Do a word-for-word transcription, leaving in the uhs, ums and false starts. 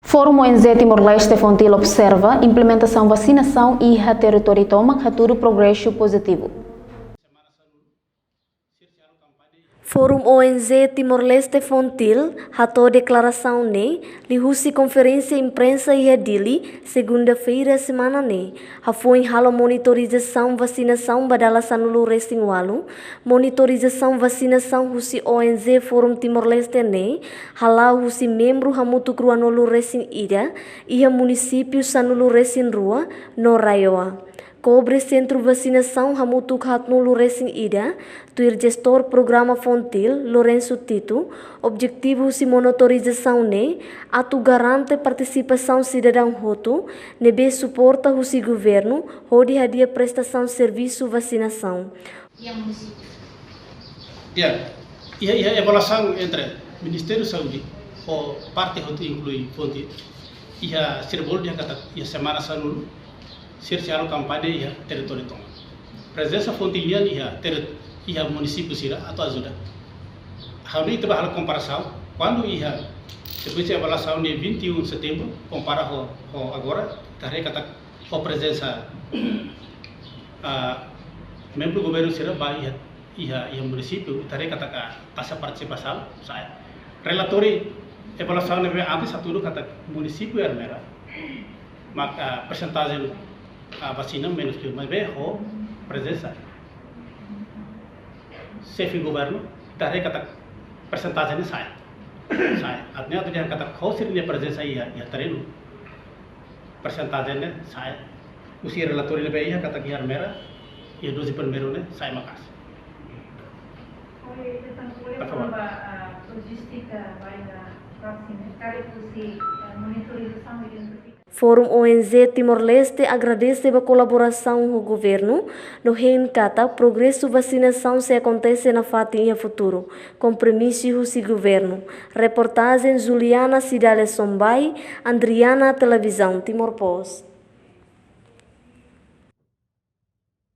Fórum O N G Timor-Leste Fontil observa implementasaun vasinasaun iha territóriu tomak hatudu progresu pozitivu. Fórum O N G Timor-Leste Fontil hato'o deklarasaun ne'e liuhusi konferénsia imprensa iha Dili, segunda-feira semana ne'e, hafoin halo monitorizasaun vasinasaun ba dala sanulu-resin-ualu. Monitorizasaun vasinasaun husi O N G Fórum Timor-Leste ne'e hala'o husi membru hamutuk ruanulu-resin-ida iha munisípiu sanulu-resin-rua no RAEOA. Kobre sentru vasinasaun hamutuk haatnulu-resin-ida, tuir jestór programa Fontil, Lourenço Tito. Objetivu husi monitorizasaun ne'e atu garante partisipasaun sidadaun hotu ne'ebé suporta husi governu hodi hadi'a prestasaun servisu vasinasaun. Iha munisípiu. Ya, iha, iha avaliasaun entre Ministériu Saúde ho parte hotu, inklui Fontil, iha sira bolu dehan katak iha semana sanulu sira sei halo kampaña iha territóriu tomak. Prezensa Fontil nian iha terri-, iha munisípiu sira atu ajuda. Ha'u-nia ita bá halo komparasaun, kuandu iha, depois de avaliasaun ne'e vinte e um de setembro, kompara ho, ho agora, ita haree katak ho prezensa, ah, membru governu sira bá iha, iha, iha munisípiu, ita haree katak taxa partisipasaun sa'e. Relatóriu avaliasaun ne'ebé antes hatudu katak munisípiu Ermera mak, ah, persentajen, ah, vasina menus liu, maibé ho prezensa xefe governu, ita haree katak persentajen ne'e sa'e. Sa'e. Artinya atu dehan katak ho sira-nia prezensa iha, iha terrenu, persentajen ne'e sa'e. Husi relatóriu ne'ebé iha katak iha Ermera, iha doze primeiru ne'e sa'e maka'as. Por favor. Fórum O N G Timor-Leste agradese ba kolaborasaun ho governu, no hein katak progresu vasinasaun sei akontese nafatin iha futuru, kompromisu husi governu. Reportajen Juliana Cidade Sombay, Andriana, Televizaun Timor Post.